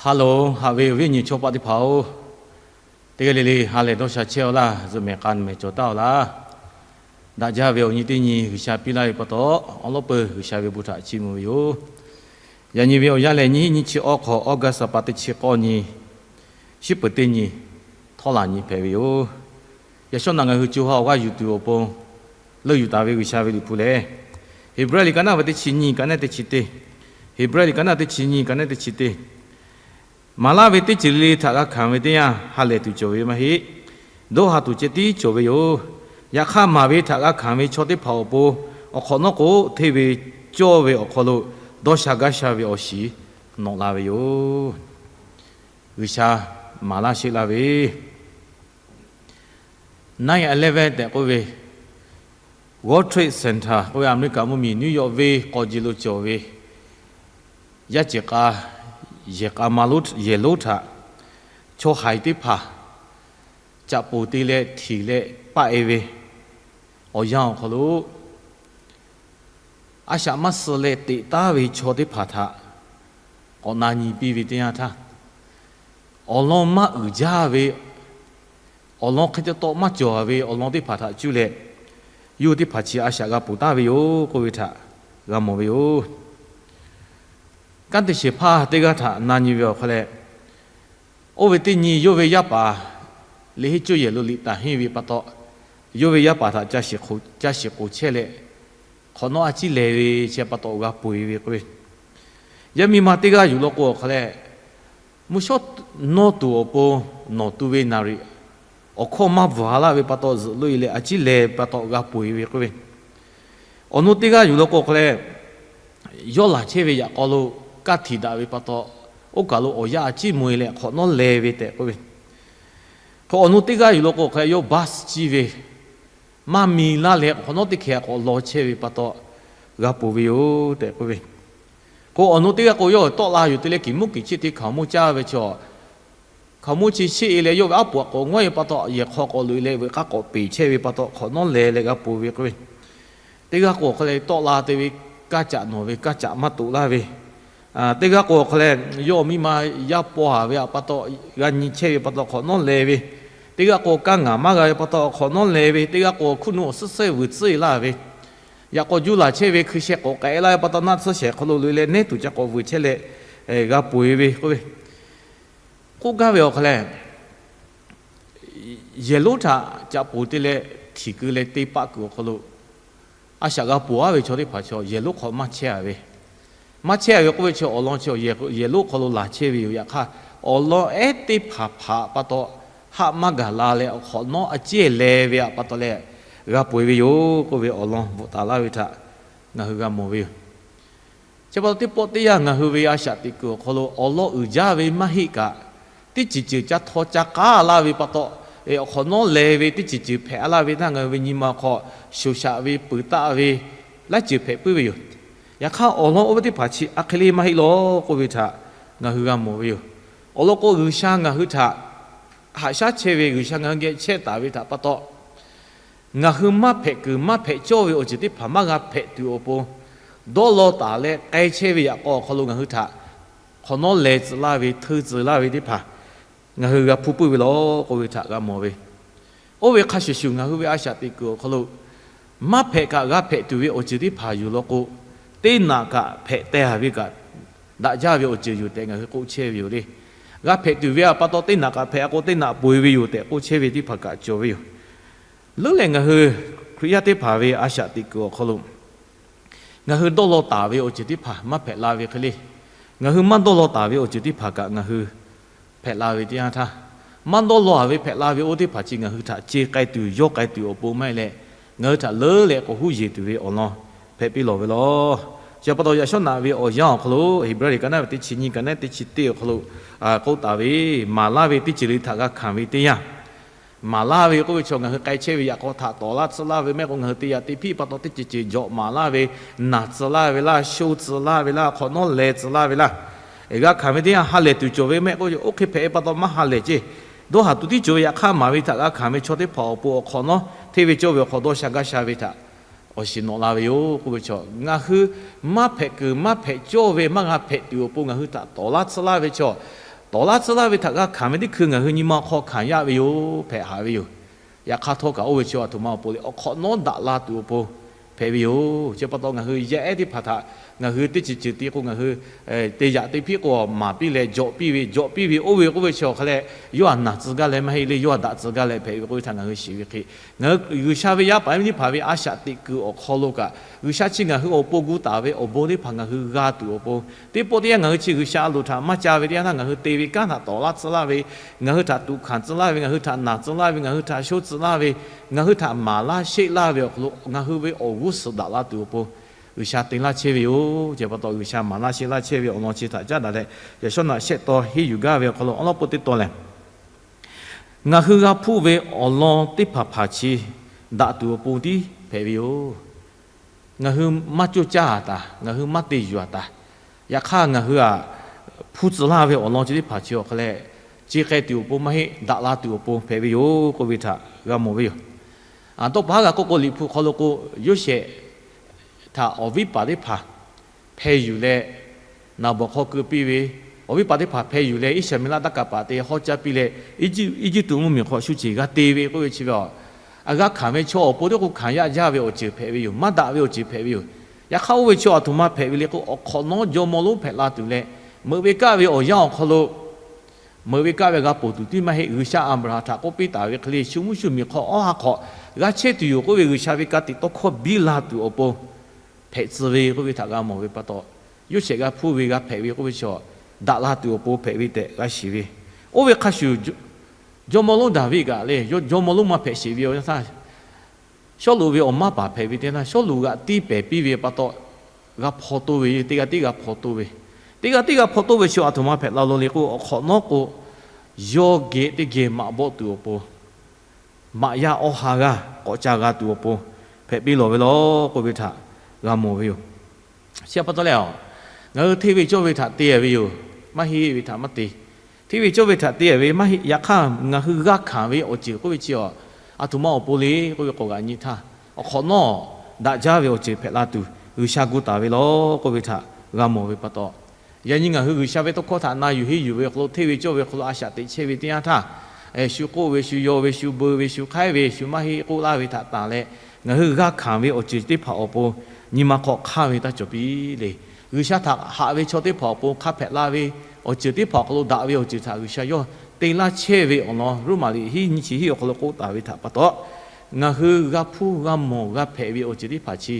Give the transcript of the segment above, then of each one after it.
Hello, haꞈ ve awˬ viˉ awˬ nyi chaw paˆ teˇ hpaˍ-oˬ, teˇ g'aˇ le le ha lehˬ dawˇ sha chehˇ-aw laˇ. Zuhꞈ mehˍ k'a mehˍ cawˬ taˉ-aw laˇ. Daꞈ jaˇ ve awˬ nyi teˇ nyi G'uiˬsha piˇ laˇ ve pa taw, awˬ lawˉ peuˬ G'uiˬsha ve bon htaꞈ chiˇ mvuh ve yoˬ. Yaꞈ nyi ve awˬ yanˇ lehˬ, nyiˇ hinˉ nyiˇ chi awˇ hk'awꞈ August pa teˇ chi k'awˇ nyi, shiˉ peuˍ teˇ nyi, htawˇ laˬ nyi hpehꞈ ve yoˬ. Yaꞈ shawˉ naꞈ ngaˬ hui co ha awˬ g'aˇ yuˬ tuˬ awˬ pon leuˆ yuˬ taˍ ve G'uiˬsha ve Liꞈ hpu lehˬ, Heˍbrehˇ liꞈ ka naˆ ve teˇ chi nyi ka naˆ teˇ chi teˇ, Heˍbrehˇ liꞈ ka naˆ teˇ chi nyi ka naˆ teˇ chi teˇ, Maˍ laˇ ve teˇ ceuˬ le le htaꞈ g'a hkanˍ ve teˇ yanˇ, ha lehˬ tuˬ cawˬ ve maˇ heˆ. Dawˇ ha tuˬ ceh tiˉ cawˬ ve yoˬ. Yaꞈ hk'aˇ, maˍ ve htaꞈ g'a hkanˍ ve chaw teˇ hpaˍ awˬ pon, awˬ hk'awꞈ nawˉ k'o, hteˇ ve cawˇ ve awˬ hk'aw lo dawˇ sha gaˇ sha ve awˬ shiˍ nawꞈ la ve yoˬ. G'uiˬsha maˍ laˇ sheˆ laˇ ve nine eleven tehꞈ k'oˆ ve, World Trade Center k'oˆ ve, Aˍmeˍriˆkaꞈ mvuhˇmiˬ New York venˇ k'aw ji lo cawˬ ve yaˇ ceuˬ k'a, yehˬ k'a ma lonˉ, yehˬ lonˉ htaꞈ chaw haiˬ teˇ hpaˍ caꞈ poˬ te leh htiˍ leh paˆ-e ve awˬ yanˇ awˬ hk'aw lo, a shaꞈ maˇ suh leh teꞈ taˉ ve chaw teˇ hpaˍ htaꞈ k'awꞈ na nyi piˇ ve teˇ yanˇ htaˇ, awˬ lawn maˇ uiˍ jaˇ ve, awˬ lawn hk'e te taw maˇ cawˬ ve awˬ lawn teˇ hpaˍ htaꞈ cuˇ leh, yawˇ hui teˇ hpaˍ chi a shaꞈ g'a poˬ taˍ ve yoˬ k'oˆ ve htaꞈ g'a mawˬ ve yoˬ. Kanˉ te shehˍ hpaˇ teˇ g'aˇ htaꞈ na nyi ve awˬ hk'aw leh, oˇ ve teˇ nyi yawˇ ve yaˇ paˍ liꞈ henˇ cuˇ yehˬ lo liꞈ taˍ henˇ ve pa taw, yawˇ ve yaˇ paˍ htaꞈ ca shiˍ k'oˍ chehˇ leh, hk'awꞈ nawˉ a ciˉ leh ve chi pa taw g'a peu-eˬ ve k'oˆ ve, yaˇ miˇ ma teˇ g'aˇ yuˬ law k'o awˬ hk'aw leh, mvuhˇ shawˉ nawˇ tuˬ awˬ pon nawˬ tu ve naˍriˍ awˬ hkawˇ maˇ bvuhˬ ha laˇ ve pa taw zuhꞈ loꞈ-e leh a ciˉ leh pa taw g'a peu-eˬ ve k'oˆ ve, awˬ nu teˇ g'aˇ yuˬ law k'o awˬ hk'aw leh, yawˇ laˬ chehˇ ve yaꞈ k'aw lo kaˇ htiꞈ daꞈ ve pa taw, oˇ kaˬ lo awˬ yanˇ a ciˉ mvuh-e leh hk'awꞈ nawˉ leh ve tehꞈ k'oˆ ve, hk'e awˬ nu teˇ g'aˇ yuˬ law k'o awˬ hk'aw leh yawˇ bus ciˇ ve maˇ mi laˇ leh hk'awꞈ nawˉ teˇ hkeh k'awꞈ law chehˇ ve pa taw g'a peu-eˬ ve yoˬ tehꞈ k'oˆ ve, k'o awˬ nu teˇ g'aˇ k'o yawˇ tawˆ la yoˬ te leh kiˬ muˉ kiˬ cheˆ te hkaoˍmonˇ caˇ ve chaw, hkaoˍmonˇ chi sheˆ-e leh yawˇ ve aˉ poꞈ k'awꞈ ngawˉ-e pa taw yehˬ hk'aw k'awꞈ loꞈ-e leh veuꞈ k'aˇ k'awꞈ peˬ chehˇ ve pa taw hk'awꞈ nawˉ leh leh g'a peu-eˬ ve k'oˆ ve, teˇ g'aˇ k'o awˬ hk'aw leh tawˆ la te ve kaˇ caꞈ nawˬ ve kaˇ caꞈ maˇ toꞈ laˇ ve, teˇ g'aˇ k'o awˬ hk'aw leh yawˇ miˇ ma yaˇ paw haˍ ve pa taw g'a nyi chehˇ ve pa taw hk'awꞈ nawˉ leh ve, teˇ g'aˇ k'o kaˇ ngaˬ maˇ g'a ve pa taw hk'awꞈ nawˉ leh ve, teˇ g'aˇ k'o hkuˇ nuˇ awˬ suhˉ suhˉ vuiˬ tcuhˉ-e laˇ ve, yaꞈ k'aw juˇ laˬ chehˇ ve hkui sheh k'awꞈ k'ai laˇ ve pa taw naˆ tsuhˇ shehˍ hk'aw lo loꞈ-e leh nehˉ tuˬ ca k'awꞈ vuiˬ chehˇ leh g'a peu-eˬ ve k'oˆ ve, k'oˆ gaˇ ve awˬ hk'aw leh, yehˬ lonˉ htaꞈ caꞈ poˬ te leh htiꞈ keu leh te paˆ kuiˬ awˬ hk'aw lo a shaꞈ g'a poˬ-aˉ ve chaw teˇ hpaˍ chaw yehˬ lonˉ hk'aw maˇ chehˇ-a ve, maˇ chehˇ-a ve k'oˆ ve chaw awˬ lawn chi yehˬ lonˉ hk'aw lo laˬ chehˇ ve yoˬ. Yaꞈ hk'aˇ, awˬ lawn ehˉ teˇ hpaˍ hpaˍ pa taw haˆ maˇ gaˬ la leh awˬ hk'awꞈ nawˉ a ciˉ leh ve pa taw leh g'a peu-eˬ ve yoˬ k'oˆ ve awˬ lawn bvuhꞈ taˍ laˇ ve htaꞈ ngaˬ hui g'a mawˬ ve yoˬ. Chi pa taw teˇ pawˆ teˇ yanˇ ngaˬ hui ve a shaꞈ teꞈ kuiˬ awˬ hk'aw lo awˬ lawn uiˍ jaˇ ve maˇ heˆ kaꞈ, teˇ ceuˬ ceuˬ ca htaw ca k'aˉ laˇ ve pa taw, awˬ hk'awꞈ nawˉ leh ve teˇ ceuˬ ceuˬ hpehꞈ laˇ ve htaˇ ngaˬ hui ve nyi ma hk'aw shoˍ shaꞈ ve, peuˬ taˆ ve, laiˉ ceuˬ hpehꞈ puiˉ ve yoˬ. Yaꞈ hk'aˇ, awˬ lawn oˇ ve teˇ hpaˍ chi a hk'e le maˇ heˆ law k'oˆ ve htaꞈ ngaˬ hui g'a mawˬ ve yoˬ. Awˬ lawn k'o, G'uiˬsha ngaˬ hui htaꞈ haꞈ shaˉ chehˇ ve, G'uiˬsha ngaˬ hui geh chehˇ taˍ ve htaꞈ pa taw, ngaˬ hui maˇ hpehꞈ kuiˬ maˇ hpehꞈ cawˇ ve awˬ ceuˬ teˇ hpaˍ maˇ g'a hpehꞈ tuˬ awˬ pon, dawˇ law taˍ leh k'ai chehˇ ve yaꞈ k'aw awˬ hk'aw lo ngaˬ hui htaꞈ hk'awꞈ nawˉ leh tcuh laˇ ve, hteˇ tcuh laˇ ve teˇ hpaˍ ngaˬ hui g'a hpuˇ puiˉ ve law k'oˆ ve htaꞈ g'a mawˬ ve. Oˇ ve hk'a shuˍ shuˍ, ngaˬ hui ve a shaꞈ teꞈ kuiˬ awˬ hk'aw lo maˇ hpehꞈ kaꞈ g'a hpehꞈ tuˬ ve awˬ ceuˬ teˇ hpaˍ yoˬ law k'o, teˇ naꞈ kaꞈ hpehꞈ teh-a ve kaꞈ daꞈ jaˇ ve awˬ ceuˬ yoˬ tehꞈ ngaˬ hui k'oˆ chehˇ ve yoˬ le. G'a hpehꞈ tuˬ ve pa taw teˇ naꞈ kaꞈ hpehꞈ-a k'o, teˇ naꞈ peu-eˬ ve yoˬ tehꞈ k'oˆ chehˇ ve teˇ hpaˍ kaꞈ cawˬ ve yoˬ. Leuˉ leh ngaˬ hui Hkriꞈ yaˇ teˇ hpaˍ ve a shaꞈ teꞈ kuiˬ awˬ hk'aw lo ngaˬ hui dawˇ law taˍ ve awˬ ceuˬ teˇ hpaˍ maˇ hpehꞈ la ve hk'e le. Ngaˬ hui maˇ dawˇ law taˍ ve awˬ ceuˬ teˇ hpaˍ kaꞈ ngaˬ hui hpehꞈ la ve teˇ yanˇ htaˇ, maˇ dawˇ law-a ve hpehꞈ la ve oˇ teˇ hpaˍ chi ngaˬ hui htaꞈ ce k'ai tuˬ, yawˇ k'ai tuˬ awˬ pon maˇ heˆ leh, ngaˬ hui htaꞈ leuˉ leh k'awꞈ huˉ yeˬ tuˬ ve awˬ lawn hpehꞈ piˇ lawˬ ve law. Chi pa taw yaꞈ shawˉ naꞈ ve awˬ yanˇ awˬ hk'aw lo Heˍbrehˇ liꞈ ka naˆ ve teˇ chi nyi ka naˆ teˇ chi teˇ awˬ hk'aw lo k'oˆ taˍ ve, maˍ laˇ ve teˇ ceuˬ le htaꞈ g'a hkanˍ ve teˇ yanˇ, maˍ laˇ ve k'oˆ ve chaw ngaˬ hui k'ai chehˇ ve yaꞈ k'aw htaꞈ tawˍ laˇ tsuhˇ laˇ ve mehˆ k'o, ngaˬ hui te yaꞈ te hpiˆ pa taw teˇ ceuˬ ceuˬ jawꞈ maˍ laˇ ve, naˬ tcuh laˇ ve laˇ, sho tcuh laˇ ve laˇ, hk'awꞈ nawˉ leh tcuh laˇ ve laˇ, g'a hkanˍ ve teˇ yanˇ ha lehˬ tuˬ cawˬ ve mehˆ k'o, oˇ hk'e hpehꞈ ve pa taw maˇ ha lehˬ ceˇ. Dawˇ haˍ tuˬ tiˉ cawˬ ve yaꞈ hk'aˇ, maˍ ve htaꞈ g'a hkanˍ ve chaw teˇ hpaˍ awˬ pon awˬ hk'awꞈ nawˉ hteˇ ve cawˇ ve awˬ hk'aw dawˇ sha gaˇ sha ve htaꞈ awˬ shiˍ nawꞈ la ve yoˬ k'oˆ ve chaw, ngaˬ hui maˇ hpehꞈ kuiˬ maˇ hpehꞈ cawˇ ve maˇ g'a hpehꞈ tuˬ awˬ pon ngaˬ hui htaꞈ tawˍ laˇ tsuhˇ laˇ ve chaw, Tawˍ laˇ tcuh laˇ ve htaꞈ g'a hkanˍ ve teˇ hkui ngaˬ hui nyi ma hk'aw hkanˍ yaˇ ve yoˬ hpehꞈ haꞈ ve yoˬ. Yaꞈ hk'aˇ htawˇ kaꞈ oˇ ve chi awˬ htoꞈ ma awˬ pon le, awˬ hk'awꞈ nawˉ daꞈ la tuˬ awˬ pon hpehꞈ ve yoˬ. Chi pa taw ngaˬ hui yaˇ ehˉ teˇ hpaˍ htaꞈ ngaˬ hui teˇ ceuˬ ceuˬ te k'o, ngaˬ hui te yaꞈ te hpiˆ k'o maˍ piˇ leh jawꞈ piˇ ve, jawꞈ piˇ ve oˇ ve k'oˆ ve chi awˬ hk'a leh, yawˇ htaꞈ naˬ tcuh gaˇ leh maˇ heˆ le, yawˇ htaꞈ daꞈ tcuh gaˇ leh hpehꞈ ve k'oˆ ve htaꞈ ngaˬ hui shiˍ ve hk'e, ngaˬ hui G'uiˬsha ve yaˇ paˍ yaˇ miˇ teˇ hpaˍ ve a shaꞈ teꞈ kuiˬ awˬ hk'aw lo kaꞈ, G'uiˬsha chi ngaˬ hui awˬ pon gu taˍ ve awˬ bon teˇ hpaˍ ngaˬ hui g'a tuˬ awˬ pon, teˇ pawˆ teˇ yanˇ ngaˬ hui chi G'uiˬsha a loˍ htaꞈ maˇ ca ve teˇ yanˇ htaˇ ngaˬ hui te ve kanˉ htaꞈ tawˍ laˇ tcuh laˇ ve, ngaˬ hui htaꞈ tuꞈ hkanˍ tcuh laˇ ve, ngaˬ hui htaꞈ naˬ tcuh laˇ ve, ngaˬ hui htaꞈ shoˉ tcuh laˇ ve, ngaˬ hui htaꞈ maˍ laˇ sheˆ laˇ ve awˬ hk'aw lo ngaˬ hui ve awˬ g'uˇ suhˍ daꞈ la tuˬ awˬ pon G'uiˬsha te laˇ chehˇ ve yoˬ. Chi pa taw G'uiˬsha maˍ laˇ sheˆ laˇ chehˇ ve awˬ lawn chi htaꞈ caˉ daꞈ leh, yaꞈ shawˉ naꞈ shehˆ taw henˇ yuˬ gaˇ ve awˬ hk'aw lo awˉ lawˉ peuˇ teˇ taw lehˬ, ngaˬ hui g'a hpuˇ ve awˬ lawn teˇ hpaˍ hpaˍ chi daꞈ tuˬ awˬ pon tiˉ hpehꞈ ve yoˬ. Ngaˬ hui maˇ coˇ caˇ taˍ, ngaˬ hui maˇ te yuˬ taˍ. Yaꞈ hk'aˇ ngaˬ hui aꞈ hpuˇ tcuh laˇ ve awˬ lawn chi teˇ hpaˍ chi awˬ hk'a leh, ce k'ai tuˬ awˬ pon maˇ heˆ, daꞈ la tuˬ awˬ pon hpehꞈ ve yoˬ k'oˆ ve htaꞈ g'a mawˬ ve yoˬ. Tawˇ pa haˉ g'a k'oˆ k'o, Liꞈ hpu hk'aw lo k'o, Yoˇsehꞈ htaꞈ awˬ viˉ paˍ teˇ hpaˍ hpeh yuˬ leh, naˍ bawˬ hk'aw keu piˇ ve, awˬ viˉ paˍ teˇ hpaˍ hpeh yuˬ leh Iˉsaˍmeˍlaˆ taˇ kaˍ paˍ te haw caˇ piˇ leh, Eˇjiˇtuꞈ mvuhˇmiˬ hk'aw shu ceˬ g'a te ve k'oˆ ve chi ve a, a g'a hkanˍ ve chaw awˬ pon teˇ k'o hkanˍ yaˇ jaˇ ve awˬ ceuˬ hpehꞈ ve yoˬ. Maˇ daꞈ ve awˬ ceuˬ hpehꞈ ve yoˬ. Yaꞈ hk'aˇ oˇ ve chaw aˬ htoꞈ ma hpehꞈ ve le k'o, awˬ hk'awꞈ nawˉ jawˇmawˇ lonˉ hpehꞈ la tuˬ leh, meuꞈ ve kaˆ ve awˬ yanˇ awˬ hk'aw lo meuꞈ ve kaˆ ve g'a ponˬ tuˬ tiˉ maˇ heˆ, G'uiˬsha Aˍbraˍhanˍ htaꞈ k'oˆ piˇ taˍ ve hk'e le, shu mvuhˇ shu miˬ hk'aw awˬ ha hk'awꞈ g'a chehˇ tuˬ yoˬ k'oˆ ve G'uiˬsha ve ka tiꞈ tawˇ hkawˇ biˇ la tuˬ awˬ pon hpehꞈ tcuh ve k'oˆ ve htaꞈ g'a mawˬ ve pa taw, Yoˇsehꞈ g'a hpuˇ ve g'a hpehꞈ ve k'oˆ ve chi daꞈ la tuˬ awˬ pon hpehꞈ ve tehꞈ g'a shiˍ ve. Oˇ ve hk'a shuˍ, jawˇmawˇ lonˉ Daˍviˆ kaꞈ le, jawˇmawˇ lonˉ maˇ hpehꞈ sheˍ ve awˬ yanˇ htaˇ, Sawˉluꞈ ve awˬ maˇ paˍ hpehꞈ ve teˇ yanˇ htaˇ, Sawˉluꞈ g'aꞈ tiˇ pehˍ piˇ ve pa taw, g'a hpaw toˇ ve, teˇ g'aˇ tiˉ g'a hpaw toˇ ve, teˇ g'aˇ tiˉ g'a hpaw toˇ ve chi aˬ htoꞈ ma hpehꞈ la lo le k'o, awˬ hk'awꞈ nawˉ k'o, yawˇ geh teˇ geh maꞈ bawˆ tuˬ awˬ pon, maꞈ yaˇ awˬ ha g'aˇ k'awꞈ ca g'a tuˬ awˬ pon hpehꞈ piˇ lawˬ ve law k'oˆ ve htaꞈ g'a mawˬ ve yoˬ. Chi pa taw leh, ngaˬ hui hteˇ ve cawˇ ve htaꞈ te ve yoˬ. Maˇ heˆ ve htaꞈ maˇ te. Hteˇ ve cawˇ ve htaꞈ te ve maˇ heˆ. Yaꞈ hk'aˇ ngaˬ hui g'a hkanˍ ve awˬ ceuˬ k'oˆ ve chi a, aˬ htoꞈ ma awˬ pon le k'oˆ ve k'awꞈ g'aꞈ nyi htaˇ, awˬ hk'awꞈ nawˉ daꞈ jaˇ ve awˬ ceuˬ hpehꞈ la tuˬ G'uiˬsha gu taˍ ve law k'oˆ ve htaꞈ g'a mawˬ ve pa taw, yaꞈ nyi ngaˬ hui G'uiˬsha ve tawˇ hkawˇ htaꞈ na yuˬ henˇ yuˬ ve awˬ hk'aw lo, hteˇ ve cawˇ ve awˬ hk'aw lo a shaꞈ teꞈ chehˇ ve teˇ yanˇ htaˇ, shu k'oˆ ve, shu yaw ve, shu beu ve, shu hk'aiˉ ve, shu maˇ heˆ k'oˆ laˇ ve htaꞈ tanˬ leh, ngaˬ hui g'a hkanˍ ve awˬ ceuˬ teˇ hpaˍ awˬ pon nyi ma hk'aw hk'aˇ ve taˇ cawˬ piˇ le. G'uiˬsha htaꞈ haꞈ ve chaw teˇ hpaˍ awˬ pon hk'a hpehꞈ la ve awˬ ceuˬ teˇ hpaˍ awˬ hk'aw lo daꞈ ve awˬ ceuˬ htaꞈ G'uiˬsha yawˇ te laˇ chehˇ ve awˬ lawn Roˉmaꞈ liꞈ hiˉ nyiˇ chi hiˉ awˬ hk'aw lo k'oˆ taˍ ve htaꞈ pa taw, ngaˬ hui g'a hpuˇ g'a mawˬ g'a hpehꞈ ve awˬ ceuˬ teˇ hpaˍ chi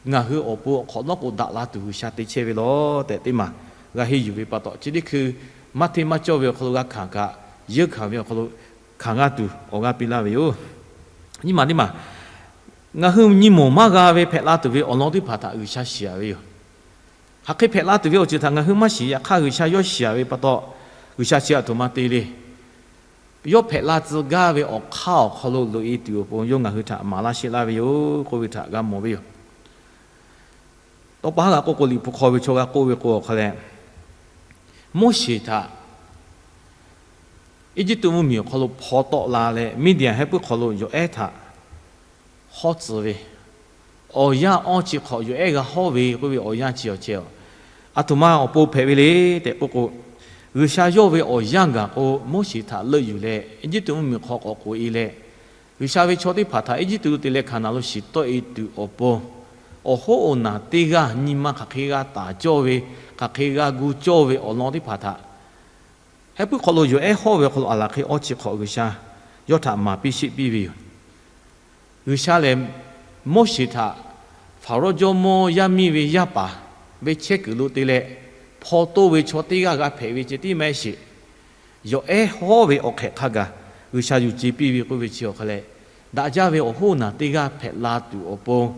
ngaˬ hui awˬ pon awˬ hk'awꞈ nawˉ k'o daꞈ la tuˬ G'uiˬsha te chehˇ ve law tehꞈ teˇ maˬ g'a henˇ yuˬ ve pa taw, chi teˇ hkui maˇ hteˇ maˇ cawˇ ve awˬ hk'aw lo g'a hkanˍ kaꞈ, yeunˇ hkanˍ ve awˬ hk'aw lo hkanˍ g'a tuˬ awˬ g'a piˇ laˇ ve yoˬ. Nyiˇ maˬ teˇ maˬ, ngaˬ hui nyi mawˬ maˇ g'a ve hpehꞈ la tuˬ ve awˬ lawn teˇ hpaˍ htaꞈ G'uiˬsha shiˍ ve yoˬ. Hk'aˬ hk'e hpehꞈ la tuˬ ve awˬ ceuˬ htaꞈ ngaˬ hui maˇ shiˍ. Yaꞈ hk'aˇ G'uiˬsha yawˇ shiˍ ve pa taw, G'uiˬsha chi aˬ htoꞈ ma te le. Yawˇ hpehꞈ la tcuh gaˇ ve awˬ hk'aˇ awˬ hk'aw lo loꞈ e tuˬ awˬ pon yawˇ ngaˬ hui htaꞈ maˍ laˇ sheˆ laˇ ve yoˬ k'oˆ ve htaꞈ g'a mawˬ ve yoˬ. Tawˇ pa haˉ g'a k'oˆ k'o, Liꞈ hpu hk'aw ve chaw g'a k'oˆ ve k'o awˬ hk'a leh, Moˉseˍ htaꞈ Eˇjiˇtuꞈ mvuhˇmiˬ awˬ hk'aw lo hpaw tawˆ la leh, Miˇdiˍanˍ heh puiˉ hk'aw lo yawˬ ehˉ htaꞈ hawˉ tcuh ve, awˬ yanˇ awˇ chi hk'awꞈ yawˬ ehˉ g'a hawˉ ve k'oˆ ve awˬ yanˇ chi awˬ chehˇ a, aˬ htoꞈ ma awˬ pon hpehꞈ ve le tehꞈ k'oˆ k'o, G'uiˬsha yawˇ ve awˬ yanˇ gaˬ k'o Moˉseˍ htaꞈ leuˆ yuˬ leh Eˇjiˇtuꞈ mvuhˇmiˬ hk'aw k'awꞈ k'oꞈ e leh, G'uiˬsha ve chaw teˇ hpaˍ htaꞈ Eˇjiˇtuꞈ lo te leh Hkaˍnanˍ lo shiˍ tawˆ e tuˬ awˬ pon, awˬ hoˉ awˬ naˬ teˇ g'aˇ nyi ma hk'aˬ hk'e g'a taˍ cawˇ ve, hk'aˬ hk'e g'a gu cawˇ ve awˬ lawn teˇ hpaˍ htaꞈ heh puiˉ hk'aw lo yawˬ ehˉ hawˉ ve awˬ hk'aw lo aˬ laˬ hk'e awˇ chi hk'awꞈ G'uiˬsha yawˇ htaꞈ maˍ piˇ sheˆ piˇ ve yoˬ. G'uiˬsha lehˬ, Moˉseˍ htaꞈ Hpaˍrawˇ jawˇmawˇ yaˇ miˇ ve yaˇ paˍ ve chehˇ kuiˬ lo te leh, hpaw toˇ ve chaw teˇ g'aˇ g'a hpehꞈ ve ceh tiˉ maˇ heˆ sheˍ. Yawˬ ehˉ hawˉ ve awˬ hk'ehꞈ hk'a gaˬ G'uiˬsha yuˬ ce piˇ ve k'oˆ ve chi awˬ hk'a leh, daꞈ jaˇ ve awˬ hoˉ naˬ teˇ g'aˇ hpehꞈ la tuˬ awˬ pon,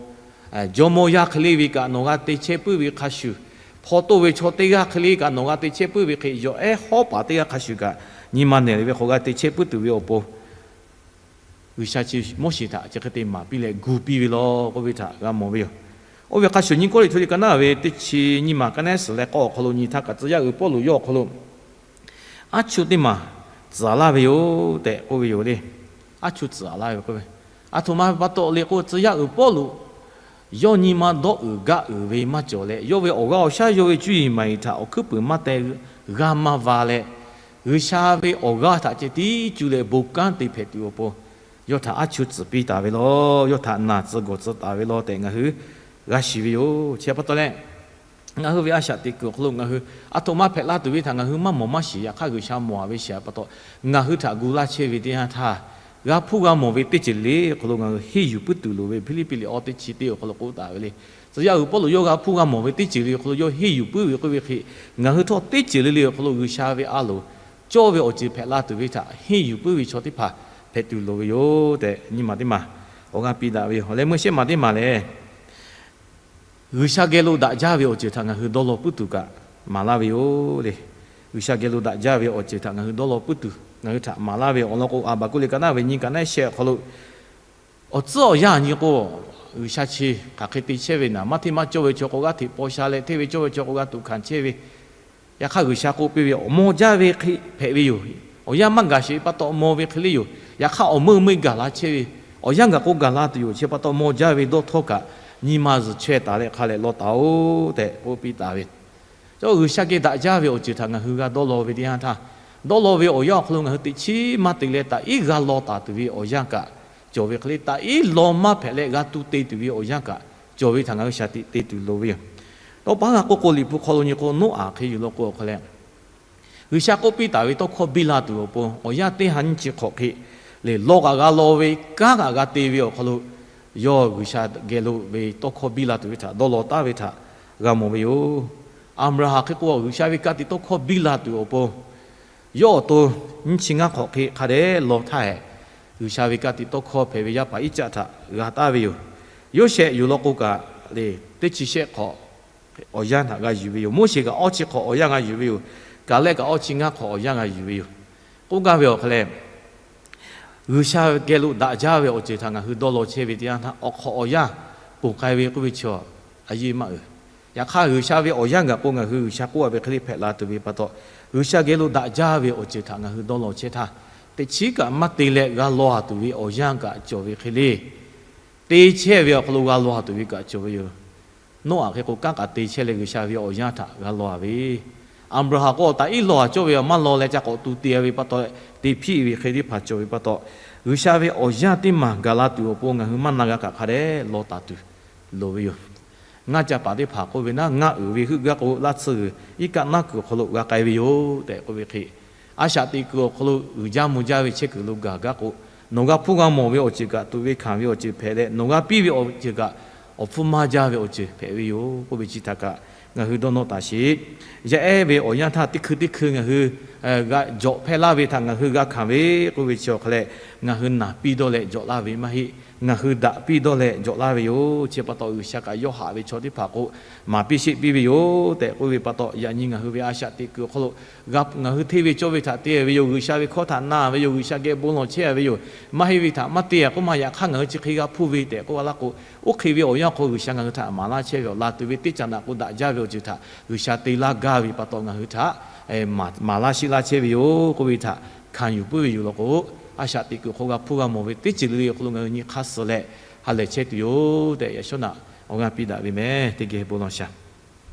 jawˇmawˇ yaˇ hk'e le ve kaꞈ nawˬ g'a te chehˇ puiˉ ve hk'a shuˍ, hpaw toˇ ve chaw teˇ g'aˇ hk'e le kaꞈ nawˬ g'a te chehˇ puiˉ ve hk'e, yawˬ ehˉ hawˉ paˍ teˇ g'aˇ hk'a shuˍ kaꞈ nyi ma nehˬ ve hk'awꞈ g'a te chehˇ puiˉ tuˬ ve awˬ pon G'uiˬsha chi Moˉseˍ htaꞈ chi hk'e te maˍ piˇ leh gu piˇ ve law k'oˆ ve htaꞈ g'a mawˬ ve yoˬ. Oˇ ve hk'a shuˍ nyi Kawˇrenˍhtuˆ liꞈ ka naˉ ve teˇ chi nyiˇ maˬ ka naˉ suhˍ leh k'awˇ awˬ hk'aw lo nyi htaˇ kaꞈ, tcuh yaˇ uiˍ Pawˇluꞈ yawˇ awˬ hk'aw lo aˉ chuˇ teˇ maˬ tcuhˍ laˇ ve yoˬ tehꞈ k'oˆ ve yoˬ le. Aˉ chuˇ tcuhˍ laˇ ve k'oˆ ve, aˬ htoꞈ ma pa taw le k'o, tcuh yaˇ uiˍ Pawˇluꞈ yawˇ nyi ma dawˇ uiˍ gaˇ uiˍ ve maˇ cawˬ leh, yawˇ ve awˬ g'aˇ awˬ shaˉ yawˇ ve cuˇ yiˍ maˍ yiˍ htaꞈ awˬ hkuiˉ puiˍ maˇ teh g'a maˇ va leh, G'uiˬsha ve awˬ g'aˇ htaꞈ ceh tiˉ cuˇ leh bon kanˉ te hpehꞈ tuˬ awˬ pon, yawˇ htaꞈ aˉ chuˇ tcuhˍ piˇ taˍ ve law, yawˇ htaꞈ naˬ tcuh gawˬ tcuh taˍ ve law tehꞈ ngaˬ hui g'a shiˍ ve yoˬ. Chi pa taw leh, ngaˬ hui ve a shaꞈ teꞈ kuiˬ awˬ hk'aw lo ngaˬ hui aˬ htoꞈ ma hpehꞈ la tuˬ ve htaꞈ ngaˬ hui maˇ mawˬ maˇ shiˍ. Yaꞈ hk'aˇ, G'uiˬsha mawˬ ve shiˍ pa taw, ngaˬ hui htaꞈ gu laˇ chehˇ ve teˇ yanˇ htaˇ, g'a hpuˇ g'a mawˬ ve teˇ ceuˬ le awˬ hk'aw lo ngaˬ hui henˇ yuˬ puiˉ tuˬ loˍ ve, Hpiˇliˇpiˆ liꞈ awˇ teˇ chi teˇ awˬ hk'aw lo k'oˆ taˍ ve le. Tcuh yaˇ uiˍ Pawˇluꞈ yawˇ g'a hpuˇ g'a mawˬ ve teˇ ceuˬ le awˬ hk'aw lo yawˇ henˇ yuˬ puiˉ ve k'oˆ ve hk'e, ngaˬ hui htawˇ teˇ ceuˬ le le awˬ hk'aw lo G'uiˬsha ve a loˍ cawˇ ve awˬ ceuˬ hpehꞈ la tuˬ ve htaꞈ henˇ yuˬ puiˉ ve chaw teˇ hpaˍ hpehꞈ tuˬ loˍ ve yoˬ tehꞈ, nyi maˬ teˇ maˬ awˬ g'aˇ piˇ daꞈ ve yoˬ. Awˬ leh meuˇ shehˆ maˬ teˇ maˬ lehˬ, G'uiˬsha geh lo daꞈ jaˇ ve awˬ ceuˬ htaꞈ ngaˬ hui dawˇ law puiˉ tuˬ kaꞈ maˍ laˇ ve yoˬ le. G'uiˬsha geh lo daꞈ jaˇ ve awˬ ceuˬ htaꞈ ngaˬ hui dawˇ law puiˉ tuˬ ngaˬ hui htaꞈ maˍ laˇ ve awˬ lawn k'o, Aˍbaˍkuˆ liꞈ ka naˉ ve nyi ka naˉ shehˆ awˬ hk'aw lo, awˬ tcuhˉ awˬ yanˇ nyi k'o, G'uiˬsha chi hk'aˬ hk'e te chehˇ ve naˍ, maˇ hteˇ maˇ cawˇ ve chaw k'o g'aˇ hteꞈ paw sha leh, hteˇ ve cawˇ ve chaw k'o g'a tuꞈ hkanˍ chehˇ ve, yaꞈ hk'aˇ G'uiˬsha k'oˆ piˇ ve, awˬ mawˇ jaˇ ve hk'e hpehꞈ ve yoˬ. Awˬ yanˇ maˇ gaˬ sheˍ pa taw mawˬ ve hk'e le yoˬ. Yaꞈ hk'aˇ, awˬ meuˇ meuˇ gaˬ la chehˇ ve, awˬ yanˇ gaˬ k'o gaˬ la tuˬ yoˬ. Chi pa taw mawˇ jaˇ ve dawˇ htawˇ kaꞈ, nyi ma zuhˬ chaweh taˍ leh hk'a leh law taˍ-oˬ tehꞈ k'oˆ piˇ taˍ ve. Chaw G'uiˬsha geh daꞈ jaˇ ve awˬ ceuˬ htaꞈ ngaˬ hui g'a dawˇ law ve teˇ yanˇ htaˇ, dawˇ law ve awˬ yanˇ awˬ hk'aw lo ngaˬ hui teꞈ chiˉ maˇ te leh taꞈ iˉ g'a law taˍ tuˬ ve awˬ yanˇ kaꞈ cawˬ ve hk'e le, taꞈ iˉ law maˇ hpehꞈ leh g'a tu te tuˬ ve awˬ yanˇ kaꞈ cawˬ ve htaꞈ ngaˬ hui shaˍ tiꞈ te tuˬ loˍ ve yoˬ. Tawˇ pa g'a k'oˆ k'o, Liꞈ hpu hk'aw lo nyi k'o, Noˉaꞈ hk'e yuˬ law k'o awˬ hk'aw leh, G'uiˬsha k'oˆ piˇ taˍ ve tawˇ hkawˇ biˇ la tuˬ awˬ pon awˬ yanˇ teˇ ha nyiˇ chi hk'awꞈ hk'e lehˬ, law kaꞈ g'a law ve, kanˉ kaꞈ g'a te ve awˬ hk'aw lo, yawˇ G'uiˬsha geh lo ve tawˇ hkawˇ biˇ la tuˬ ve htaꞈ dawˇ law taˍ ve htaꞈ g'a mawˬ ve yoˬ. Aˍbraˍhanˍ hk'e k'o, G'uiˬsha ve ka tiꞈ tawˇ hkawˇ biˇ la tuˬ awˬ pon yawˇ awˬ to nyiˇ chi ngaˇ hk'awꞈ hk'e hk'a dehꞈ law htaˇ hehꞈ, G'uiˬsha ve ka tiꞈ tawˇ hkawˇ hpehꞈ ve yaˇ paˍ Iˉcaˆ htaꞈ g'a taˍ ve yoˬ. Yoˇsehꞈ yuˬ law k'o kaꞈ lehˬ, teˇ chi shehˆ hk'awꞈ awˬ yanˇ htaꞈ g'a yuˬ ve yoˬ. Moˉseˍ kaꞈ awˇ chi hk'awꞈ awˬ yanˇ g'a yuˬ ve yoˬ. Kaˍlehˆ kaꞈ awˇ chi ngaˇ hk'awꞈ awˬ yanˇ g'a yuˬ ve yoˬ. K'oˆ gaˇ ve awˬ hk'aw leh, G'uiˬsha geh lo daꞈ jaˇ ve awˬ ceuˬ htaꞈ ngaˬ hui dawˇ law chehˇ ve teˇ yanˇ htaˇ, awˬ hk'awꞈ awˬ yanˇ ponˬ k'ai ve k'oˆ ve chaw a yeˇ maˇ uiˍ. Yaꞈ hk'aˇ, G'uiˬsha ve awˬ yanˇ gaˬ k'o ngaˬ hui G'uiˬsha k'oˆ a ve hk'e le hpehꞈ la tuˬ ve pa taw, G'uiˬsha geh lo daꞈ jaˇ ve awˬ ceuˬ htaꞈ ngaˬ hui dawˇ law chehˇ htaˇ, teꞈ chiˉ kaꞈ maˇ te leh g'a law a tuˬ ve awˬ yanˇ kaꞈ cawˬ ve hk'e le. Te chehˇ ve awˬ hk'aw lo g'a law a tuˬ ve kaꞈ cawˬ ve yoˬ. Noˉaꞈ hk'e k'o, kanˉ kaꞈ te chehˇ leh G'uiˬsha ve awˬ yanˇ htaꞈ g'a law a ve, Aˍbraˍhanˍ k'o, taꞈ iˉ law a cawˇ ve maˇ law leh ca k'awꞈ tu te ve pa taw, te hpiˆ ve hk'e teˇ hpaˍ cawˬ ve pa taw, G'uiˬsha ve awˬ yanˇ teˇ maˬ gaˬ la tuˬ awˬ pon ngaˬ hui maˇ na g'a kaꞈ hk'a dehꞈ law taˍ tuˬ loˍ ve yoˬ. Ngaˇ ca paˍ teˇ hpaˍ k'oˆ ve, naˉ ngaˇ uiˍ ve heuˆ gaˇ k'o, laˇ tsuhˇ g'uiˬ iˉ kaˆ naˉ kuiˬ awˬ hk'aw lo g'a k'ai ve yoˬ tehꞈ k'oˆ ve hk'e, a shaꞈ teꞈ kuiˬ awˬ hk'aw lo uiˍ jaˇ mvuh jaˇ ve chehˇ kuiˬ lo gaˬ gaˇ k'o, nawˬ g'a hpuˇ g'a mawˬ ve awˬ ceuˬ kaꞈ, tuꞈ ve hkanˍ ve awˬ ceuˬ hpehꞈ leh, nawˬ g'a piˇ ve awˬ ceuˬ kaꞈ, awˬ hpfuhˇ maˇ jaˇ ve awˬ ceuˬ hpehꞈ ve yoˬ k'oˆ ve chi htaꞈ kaꞈ ngaˬ hui dawˇ nawˇ taˍ sheˍ. Yaˇ ehˉ ve awˬ yanˇ htaˇ teˇ hkui teˇ hkui ngaˬ hui g'a jawꞈ hpehˇ laˇ ve htaꞈ ngaˬ hui g'a hkanˍ ve k'oˆ ve chi awˬ hk'aw leh, ngaˬ hui naˬ piˇ dawˇ leh jawꞈ laˇ ve maˇ heˆ. Ngaˬ hui daꞈ piˇ dawˇ leh jawꞈ laˇ ve yoˬ. Chi pa taw, G'uiˬsha kaꞈ yawˇ haꞈ ve chaw teˇ hpaˍ k'o, maˍ piˇ sheˆ piˇ ve yoˬ tehꞈ k'oˆ ve pa taw, yaꞈ nyi ngaˬ hui ve a shaꞈ teꞈ kuiˬ awˬ hk'aw lo g'a ngaˬ hui hteˇ ve cawˇ ve htaꞈ te ve yoˬ. G'uiˬsha ve hkawˇ htaꞈ na ve yoˬ. G'uiˬsha geh bon lawˬ chehˇ ve yoˬ. Maˇ heˆ ve htaꞈ maˇ te a k'oˆ ma, yaꞈ hk'aˇ ngaˬ hui chi hk'e g'a hpuˇ ve tehꞈ k'oˆ a laˇ k'o, oˇ hk'e ve awˬ yanˇ hk'aw G'uiˬsha ngaˬ hui htaꞈ maˍ laˇ chehˇ ve yoˬ. Laˬ tuˬ ve teˇ caꞈ naꞈ k'o daꞈ jaˇ ve awˬ ceuˬ htaꞈ G'uiˬsha te laˇ gaˇ ve pa taw, ngaˬ hui htaꞈ maˍ laˇ sheˆ laˇ chehˇ ve yoˬ k'oˆ ve htaꞈ hkanˍ yuˬ puiˉ ve yoˬ law k'o, a shaꞈ teꞈ kuiˬ hk'aw g'a hpuˇ g'a mawˬ ve teˇ ceuˬ le le awˬ hk'aw lo ngaˬ hui nyi hk'aˇ suh leh ha lehˬ chehˇ tuˬ yoˬ tehꞈ, yaꞈ shawˉ naꞈ awˬ g'aˇ piˇ daꞈ ve meh. Teˇ geh bon lawˬ shaˍ.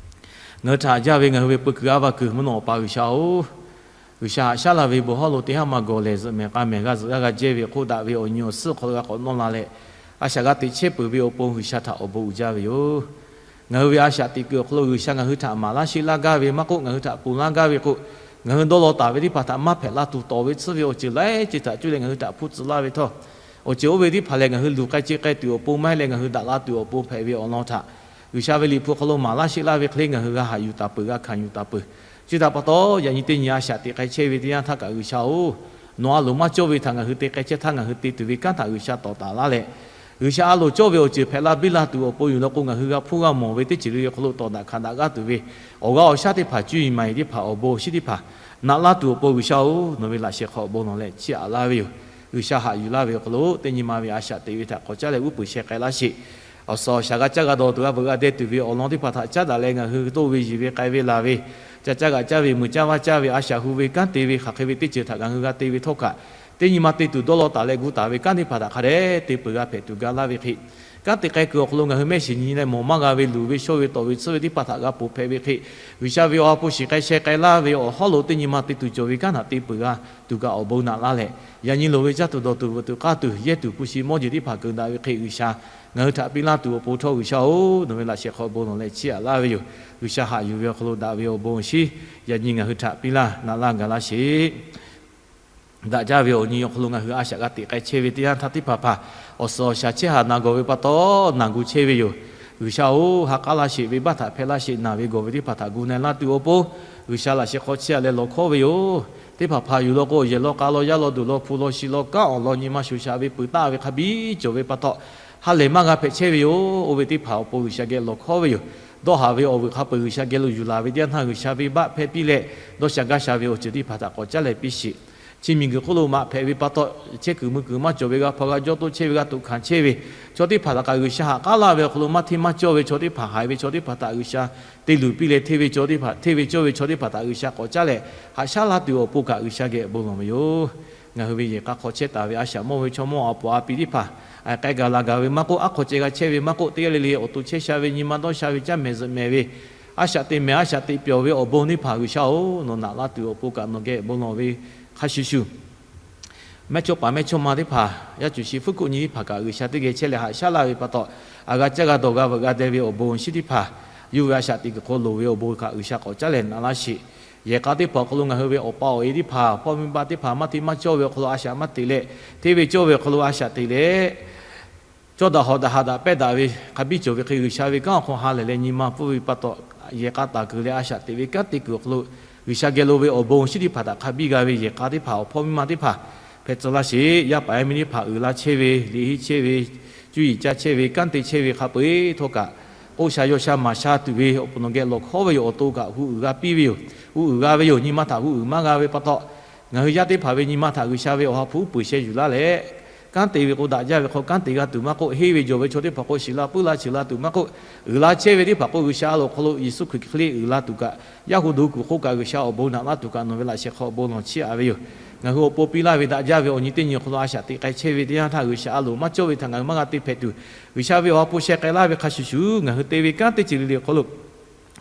Ngaˬ hui htaꞈ jaˇ ve ngaˬ hui ve peu kuiˬ a va kuiˬ mvuhˇ naw Awˬ pa G'uiˬsha-oˬ, G'uiˬsha haꞈ shaˉ la ve bon hawˉ lo teˇ haˉ ma gawˬ lehˬ, zuhꞈ mehˍ k'a mehˍ g'a zuhꞈ g'aˇ g'a jehˇ ve hk'oˆ daꞈ ve awˬ nyi awˬ suhˉ awˬ hk'aw lo g'a k'awꞈ nawˇ la leh, a shaꞈ g'a teꞈ chehˇ peuˬ ve awˬ pon G'uiˬsha htaꞈ awˬ bon uiˍ jaˇ ve yoˬ. Ngaˬ hui ve a shaꞈ teꞈ kuiˬ awˬ hk'aw lo G'uiˬsha ngaˬ hui htaꞈ maˍ laˇ sheˆ laˇ gaˇ ve maˇ k'oˆ, ngaˬ hui htaꞈ ponˬ laˇ gaˇ ve k'o, ngaˬ hui dawˇ law taˍ ve teˇ hpaˍ htaꞈ maˇ hpehꞈ la tuˬ tawˍ ve tsuhˇ ve awˬ ceuˬ laiˉ ceuˬ htaꞈ cuˇ leh ngaˬ hui htaꞈ hpuˇ tcuh laˇ ve htawˇ, awˬ ceuˬ oˇ ve teˇ hpaˍ lehˬ, ngaˬ hui luˬ k'ai ce k'ai tuˬ awˬ pon maˇ heˆ leh, ngaˬ hui daꞈ la tuˬ awˬ pon hpehꞈ ve awˬ lawn htaꞈ G'uiˬsha ve Liꞈ hpu hk'aw lo maˍ laˇ sheˆ laˇ ve hk'e le ngaˬ hui g'a haꞈ yuˬ taˍ peuˬ, g'a hkanˍ yuˬ taˍ peuˬ. Chi htaꞈ pa taw, yaꞈ nyi teˇ nyi a shaꞈ teꞈ k'ai chehˇ ve teˇ yanˇ htaˇ kaꞈ G'uiˬsha-oˬ, nawˬ a loˍ maˇ cawˇ ve htaꞈ ngaˬ hui te k'ai chehˇ htaˇ, ngaˬ hui te tuˬ ve kanˉ htaꞈ G'uiˬsha tawˍ taˍ laˇ leh, G'uiˬsha a loˍ cawˇ ve awˬ ceuˬ hpehꞈ la biˇ la tuˬ awˬ pon yuˬ law k'o, ngaˬ hui g'a hpuˇ g'a mawˬ ve teˇ ceuˬ le le awˬ hk'aw lo tawˍ daꞈ hkanˍ daꞈ g'aˇ tuˬ ve awˬ g'aˇ awˬ shaˉ teˇ hpaˍ, cuˇ yiˍ maˍ yiˍ teˇ hpaˍ, awˬ bon awˬ shinˉ teˇ hpaˍ naꞈ laˇ tuˬ awˬ pon G'uiˬsha-oˬ, nawˬ ve laꞈ sheh hk'aw awˬ bon nawˬ leh chiˇ aꞈ laˇ ve yoˬ. G'uiˬsha haꞈ yuˬ laˇ ve awˬ hk'aw lo teˇ nyi ma ve a shaꞈ teꞈ ve htaꞈ k'awꞈ caˉ leh g'uˇ peuˬ sheh k'ai laˇ sheˍ. Awˬ suhˍ awˬ shaˍ g'a caˇ g'a dawˬ tuˬ g'a veuꞈ g'a deh tuˬ ve awˬ lawn teˇ hpaˍ htaꞈ caˉ daꞈ leh, ngaˬ hui toˇ ve yiˬ ve k'ai ve laˬ ve, ca caˇ g'a caˇ ve, mui caˇ vaˇ caˇ ve, a shaꞈ hu ve kanˉ te ve hk'aˬ hk'e ve teˇ ceuˬ htaꞈ ngaˬ hui g'a te ve htawˇ kaꞈ, teˇ nyi ma te tuˬ dawˇ law taˍ leh gu taˍ ve kanˉ teˇ hpaˍ htaꞈ hk'a dehꞈ te peuˬ g'a hpehꞈ tuˬ ga laˇ ve hk'e, kanˉ te k'ai kuiˬ awˬ hk'aw lo ngaˬ hui mehˆ shiˍ nyi leh mawˬ maˇ g'a ve luˬ ve shawˇ ve tawˍ ve tsuhˇ ve teˇ hpaˍ htaꞈ g'a ponˬ hpehꞈ ve hk'e, G'uiˬsha ve awˬ ha hpu shiˍ k'ai sheh k'ai laˇ ve awˬ hawˉ lo teˇ nyi ma te tuˬ cawˬ ve kanˉ htaꞈ te peuˬ g'a tuˬ kaꞈ awˬ bon naꞈ laˇ leh, yaꞈ nyi loˍ ve caˇ tuˬ dawˬ tuˬ veuꞈ tuˬ k'aˇ tuˬ yehˇ tuˬ hpu shi mawˇ jeˬ teˇ hpaˍ keunˍ daꞈ ve hk'e G'uiˬsha ngaˬ hui htaꞈ piˇ laˇ tuˬ awˬ pon htawˇ G'uiˬsha-oˬ, nawˬ ve laꞈ sheh hk'aw bon lawˬ leh chiˇ aꞈ laˇ ve yoˬ. G'uiˬsha haꞈ yuˬ ve awˬ hk'aw lo daꞈ ve awˬ bon awˬ shinˉ yaꞈ nyi ngaˬ hui htaꞈ piˇ laˇ naꞈ laˇ gaˬ laˇ sheˍ. Daꞈ jaˇ ve awˬ nyi awˬ hk'aw lo ngaˬ hui a shaꞈ g'a teꞈ k'ai chehˇ ve teˇ yanˇ htaˇ teˇ hpaˍ hpaˍ awˬ suhˍ awˬ shaˍ chehˇ haˍ na gawˬ ve pa taw, naˬ gu chehˇ ve yoˬ. G'uiˬsha-oˬ, ha k'aˉ laˇ sheˍ, venˇbaˆ htaꞈ hpehˇ laˇ sheˍ, naˬ ve gawˬ ve teˇ hpaˍ htaꞈ gu na laˇ tuˬ awˬ pon G'uiˬsha laꞈ sheh hk'aw chiˇ aꞈ leh lawˬ hkawˉ ve yoˬ. Teˇ hpaˍ hpaˍ yuˬ law k'o, yehˬ law k'a law, yaˇ law duˬ law, hpu law shi law, kanˉ awˬ lawn nyi ma shuˍ shaꞈ ve peuˬ taˆ ve hk'a biˇ cawˬ ve pa taw, ha lehˬ maˇ g'a hpehꞈ chehˇ ve yoˬ. Oˇ ve teˇ hpaˍ awˬ pon G'uiˬsha geh lawˬ hkawˉ ve yoˬ. Dawˇ haˍ ve awˬ vuiˬ hk'a peuˬ G'uiˬsha geh lo yuˬ laˬ ve teˇ yanˇ htaˇ G'uiˬsha venˇbaˆ hpehˇ piˇ leh, dawˇ sha gaˇ sha ve awˬ ceuˬ teˇ hpaˍ htaꞈ k'awꞈ caˉ leh piˇ sheˍ. Chi miˬguiˬ hk'oˆ lo maꞈ hpehꞈ ve pa taw, chehˇ kuiˬ mui kuiˬ maˇ cawˬ ve g'a hpaw g'a jawˇ toˇ chehˇ ve g'a toꞈ hkanˍ chehˇ ve chaw teˇ hpaˍ htaꞈ kaꞈ G'uiˬsha haꞈ k'aˉ laˇ ve awˬ hk'aw lo maˇ hteˇ maˇ cawˇ ve chaw teˇ hpaˍ, haiˬ ve chaw teˇ hpaˍ htaꞈ G'uiˬsha te luˬ piˇ leh, hteˇ ve chaw teˇ hpaˍ, hteˇ ve cawˇ ve chaw teˇ hpaˍ htaꞈ G'uiˬsha k'awꞈ caˉ leh haꞈ shaˉ laˇ tuˬ awˬ pon kaꞈ G'uiˬsha geh bon lawˬ ve yoˬ. Ngaˬ hui ve yehˬ k'a hk'aw chehˇ taˍ ve a shaꞈ mawˇ ve chaw mawˇ a poˍ a pi teˇ hpaˍ, k'ai gaˬ laˬ gaˬ ve maˇ k'oˆ, aˉ hk'aw ceh g'a chehˇ ve maˇ k'oˆ, teˇ g'aˇ le le awˬ to chehˇ sha ve nyi ma dawˇ sha ve caˇ mehˍ zuhꞈ mehˍ ve, a shaꞈ teꞈ mehˍ a shaꞈ teꞈ pyawˬ ve awˬ bon teˇ hpaˍ G'uiˬsha-oˬ, nawˬ naꞈ laˇ tuˬ awˬ pon kaꞈ nawˬ geh bon lawˬ ve hk'a shuˍ shuˍ, mehˇchawˇpaˍ mehˇchawˇma teˇ hpaˍ, yaˇ cuˬ shi fuˉ kuˆ nyi teˇ hpaˍ kaꞈ G'uiˬsha teˇ geh chehˇ leh haꞈ shaˉ laˇ ve pa taw, a g'a caˇ g'a dawˬ g'a veuꞈ g'a deh ve awˬ bon awˬ shinˉ teˇ hpaˍ, yawˇ ve a shaꞈ teꞈ kuiˬ hk'aw loˍ ve awˬ bon kaꞈ G'uiˬsha k'awꞈ caˉ leh naꞈ laˇ sheˍ. Yehˬ k'a teˇ hpaˍ awˬ hk'aw lo ngaˬ hui ve awˬ pa awˬ e teˇ hpaˍ, hpawˇ miˇ ma teˇ hpaˍ maˇ hteˇ maˇ cawˇ ve awˬ hk'aw lo a shaꞈ maˇ teꞈ leh, hteˇ ve cawˇ ve awˬ hk'aw lo a shaꞈ teꞈ leh, cawˇ daꞈ hawꞈ daꞈ haꞈ daꞈ pehˇ daꞈ ve hk'a biˇ cawˬ ve hk'e, G'uiˬsha ve kanˉ awˬ hk'aw ha lehˬ leh nyi ma pfuhˇ ve pa taw, yehˬ k'a taˍ kuiˬ leh a shaꞈ teꞈ ve kanˉ te kuiˬ awˬ hk'aw lo, G'uiˬsha geh lo ve awˬ bon awˬ shinˉ teˇ hpaˍ htaꞈ hk'a biˇ g'a ve yehˬ k'a teˇ hpaˍ awˬ hpawˇ miˇ ma teˇ hpaˍ hpehꞈ tcuh laˇ sheˍ. Yaˇ paˍ yaˇ miˇ teˇ hpaˍ uiˍ la chehˇ ve, liꞈ henˇ chehˇ ve, cuˇ yiˍ caˇ chehˇ ve, kanˉ te chehˇ ve hk'a peu-eˬ htawˇ kaꞈ, k'oˆ sha yaw sha maˍ sha tuˬ ve awˬ pon nawˬ geh lawˬ hkawˉ ve yoˬ. Awˬ to kaꞈ hu uiˍ g'a piˇ ve yoˬ. Hu uiˍ g'a ve yoˬ. Nyi ma htaꞈ hu uiˍ maˇ g'a ve pa taw, ngaˬ hui yaˇ teˇ hpaˍ ve nyi ma htaꞈ G'uiˬsha ve awˬ ha hpu uˉ peunˍ sheh yuˬ laˇ leh, kanˉ te ve k'o daꞈ jaˇ ve hk'aw kanˉ te g'a tuˬ maˇ k'oˆ, henˇ ve jawˬ ve chaw teˇ hpaˍ k'o shiˍ la puiˉ la cheuˬ la tuˬ maˇ k'oˆ, uiˍ la chehˇ ve teˇ hpaˍ k'o G'uiˬsha a loˍ hk'aw lo Yeˍsuˆ Hkriꞈ hk'e le uiˍ la tuˬ kaꞈ, yaˇ hu do kuiˬ hk'oˆ kaꞈ G'uiˬsha awˬ bon naꞈ laˇ tuˬ kaꞈ nawˬ ve laꞈ sheh hk'aw bon lawˬ chiˇ aꞈ ve yoˬ. Ngaˬ hui awˬ pon piˇ laˇ ve daꞈ jaˇ ve awˬ nyi teˇ nyi awˬ hk'aw lo a shaꞈ teꞈ k'ai chehˇ ve teˇ yanˇ htaˇ G'uiˬsha a loˍ maˇ cawˇ ve htaꞈ ngaˬ hui maˇ g'a te hpehꞈ tuˬ, G'uiˬsha ve awˬ ha hpu sheh k'ai laˇ ve hk'a shuˍ shuˍ ngaˬ hui te ve kanˉ teˇ ceuˬ le le awˬ hk'aw lo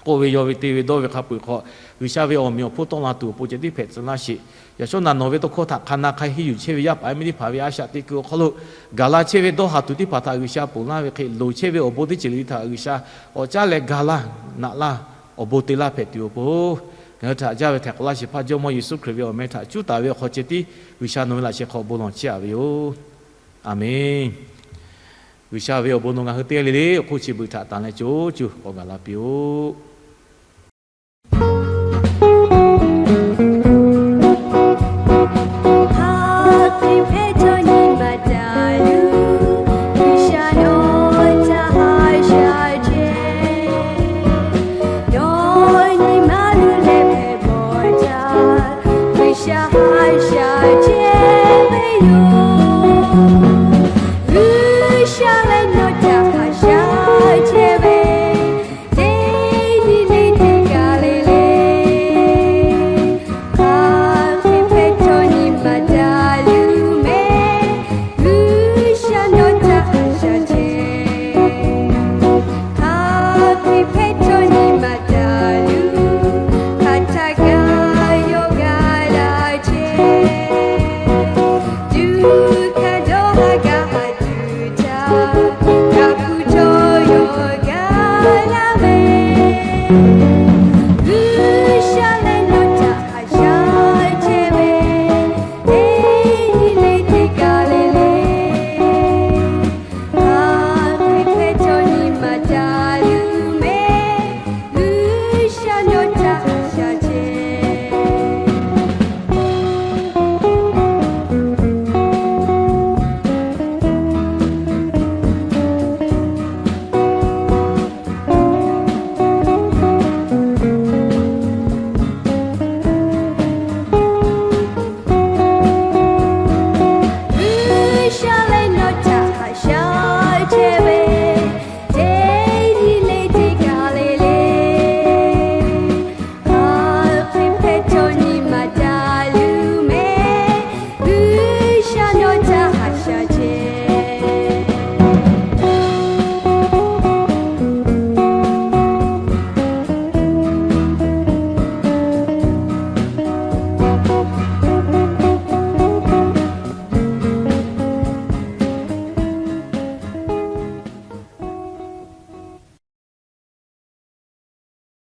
k'oˆ ve yaw ve te ve dawˇ ve hk'a peu-eˬ hk'aw, G'uiˬsha ve awˬ meꞈ awˬ hponˇ tawˆ la tuˬ awˬ pon ceh tiˉ hpehꞈ tcuh laˇ sheˍ. Yaꞈ shawˉ naꞈ nawˬ ve tawˇ hkawˇ htaꞈ hk'a na hk'a henˇ yuˬ chehˇ ve yaˇ paˍ yaˇ miˇ teˇ hpaˍ ve a shaꞈ teꞈ kuiˬ awˬ hk'aw lo, gaˬ la chehˇ ve dawˇ haˍ tuˬ teˇ hpaˍ htaꞈ G'uiˬsha ponˬ laˇ ve hk'e, loˍ chehˇ ve awˬ bon teˇ ceuˬ le le htaꞈ G'uiˬsha k'awꞈ caˉ leh gaˬ laˇ, naꞈ laˇ, awˬ bon te laˇ hpehꞈ tuˬ awˬ pon, ngaˬ hui htaꞈ jaˇ ve htaiˍ hk'awꞈ laˇ shehˍ hpaˇ Jawˇmawˇ Yeˍsuˆ Hkriꞈ ve awˬ meh htaꞈ cuˉ taˍ ve awˬ hk'aw ceh tiˉ G'uiˬsha nawˬ ve laꞈ sheh hk'aw bon lawˬ chiˇ aꞈ ve yoˬ. Aˬmenˍ. G'uiˬsha ve awˬ bon nawˬ ngaˬ hui teˇ g'aˇ le le awˬ hk'oˆ chi beuꞈ htaꞈ tanˍ leh co cuˇ k'awꞈ gaˬ la piˇ-oˆ.